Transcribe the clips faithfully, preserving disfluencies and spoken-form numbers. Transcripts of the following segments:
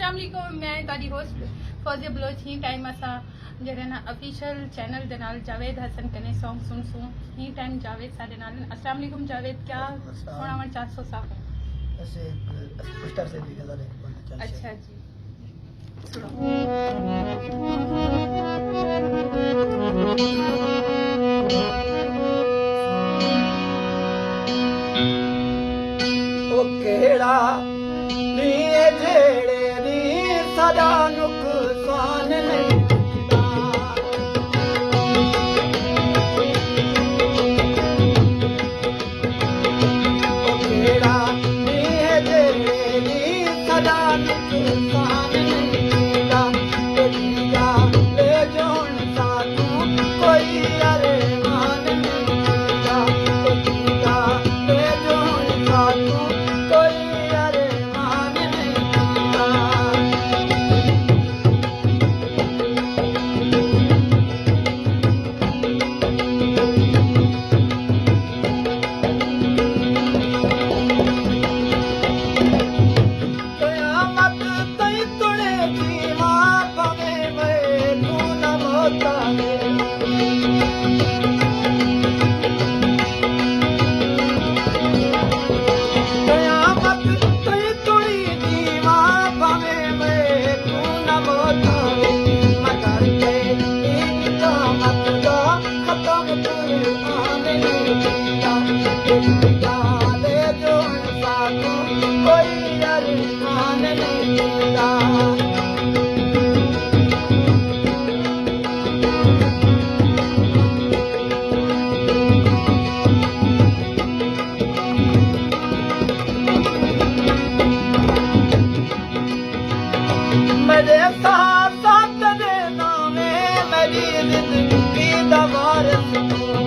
السلام علیکم، میں تہاݙی ہوسٹ فوزیہ بلوچ۔ ہی ٹائم اساں جیڑھے نا آفیشل چینل دے نال جاوید حسن کنے سانگ سݨسوں۔ ہی ٹائم جاوید ساݙے نال۔ السلام علیکم جاوید، کیا وعلیکم السلام۔ سݨاوݨ چاہسو ساکوں؟ بس ایک پوسٹر سے بھی غزل ایک پڑھنا چاہتے ہیں۔ اچھا جی۔ او کیڑھا ݙینہہ ہے جیڑھے ݙینہہ ساݙا نقصان نہیں تھیندا۔ او کیڑھا ݙینہہ ہے جیڑھے ݙینہہ ساݙا نقصان نہیں تھیندا۔ تیݙی ڳالھ جو ہݨ ساکوں کوئی ارمان نہیں تھیندا۔ تیݙی ڳالھ جو ہݨ ساکوں کوئی ارمان نہیں تھیندا۔ قیامت تئیں تݨے جیواں، بھانویں میکوں نہ موت آوے۔ قیامت تئیں تݨے جیواں، بھانویں میکوں نہ موت آوے۔ مگر تیݙی قیامت دا ختم قرآن نہیں تھیندا۔ تیݙی ڳالھ جو ہݨ ساکوں کوئی ارمان نہیں تھیندا۔ میݙے ساتھ ساتھ دے ناویں، میݙی زندگی دا وارث توں۔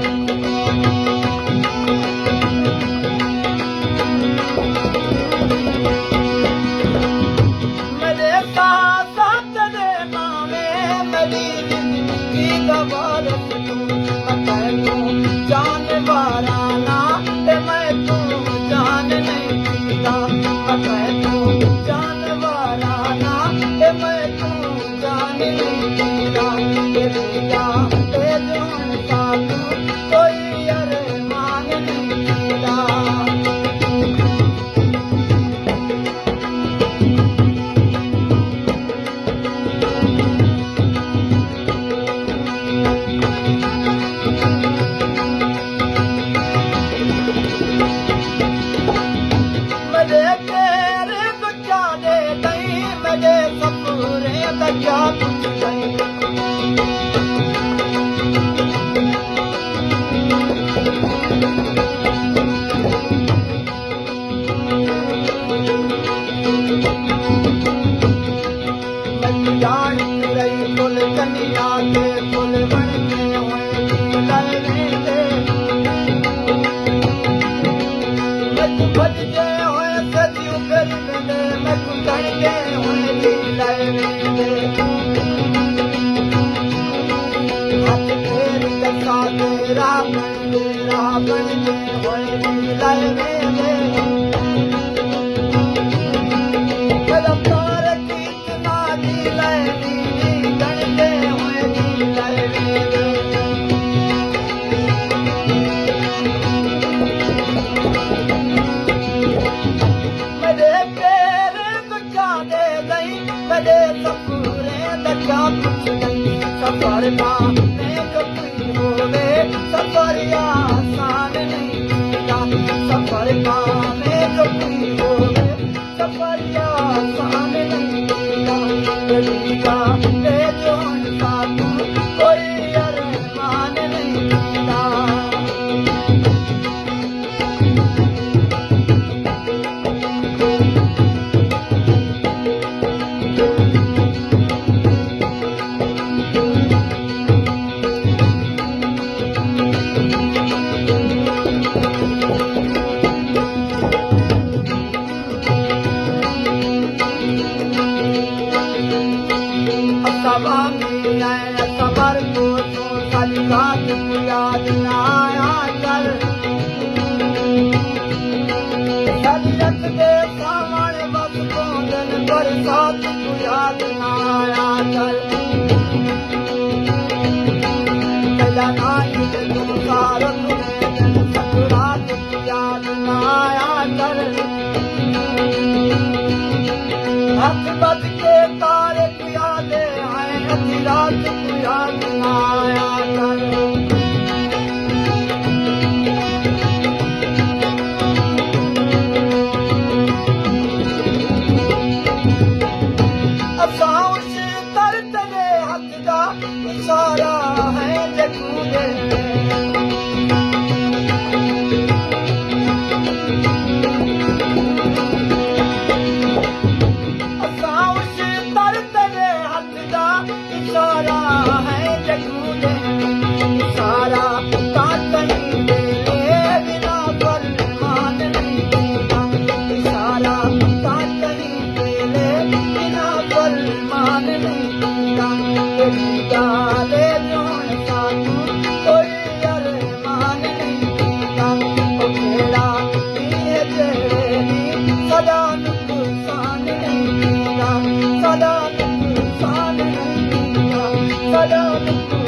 میݙے ساتھ ساتھ دے ناویں، میݙی زندگی دا وارث توں۔ میں تیکوں جان واراں نا، تے میکوں جان نہیں تھیندا۔ میں تیکوں جان واراں نا، تے میکوں جان نہیں تھیندا۔ تیݙی ڳالھ جو ہݨ ساکوں کوئی ارمان نہیں تھیندا۔ میݙے تیرے بچا دے تئیں، میݙے سپورے دا کیا پچھدئیں۔ میکوں ڄاݨ ترئی پھل کنیاں تے پھل وݨدے ہوئے جی لائے ویندے۔ میکوں بھڄدے ہوئے سڄ ابھر ویندے، میکوں تݨدے ہوئے جی لائے ویندے۔ ہتھ پھیر تے ساݙے راہ بݨدے، راہ بݨدے ہوئے جی لائے ویندے۔ میݙا تارک اتنا جی لائے ویندے، تݨدے ہوئے جی لائے ویندے۔ میݙے پیریں بچا دے ڳئی، میݙے سفریں دا کیا پچھدئیں۔ سفر بھانویں جو کوئی ہووے، سفر آسان نہیں تھیندا۔ سفر بھانویں جو کوئی ہووے، سفر آسان نہیں تھیندا۔ تیݙی ڳالھ جو ہݨ ساکوں کوئی ارمان نہیں تھیندا۔ اساں وانگی ہیں، اساں مر ٻوسوں، ساݙی ذات کوں یاد نہ آیا کر۔ ساݙی اکھ دے ساوݨ وس پوندن، برسات یاد نہ آیا کر۔ تیݙا ناں گھن توں سارت نے دن سکرات کوں یاد نہ آیا کر۔ ہتھ ٻدھ کے تارے کوں یاد آئے، ادھی رات کوں یاد نہ آیا کر۔ اساں اس در تیݙے ہتھ دا اشارہ ہے جے کوں ݙے۔ اساں اس در تیݙے ہتھ دا اشارہ ہے جے کوں ݙے۔ اشارہ تاں کہیں ویلے بنا فرمان نہیں تھیندا۔ اشارہ تاں کہیں ویلے بنا فرمان نہیں تھیندا۔ تیݙی ڳالھ جو ساکوں کوئی ارمان نہیں تھیندا۔ او کیڑھا ݙینہہ جیڑھے ݙینہہ ساݙا نقصان نہیں تھیندا۔ ساݙا نقصان نہیں تھیندا۔ ساݙا نقصان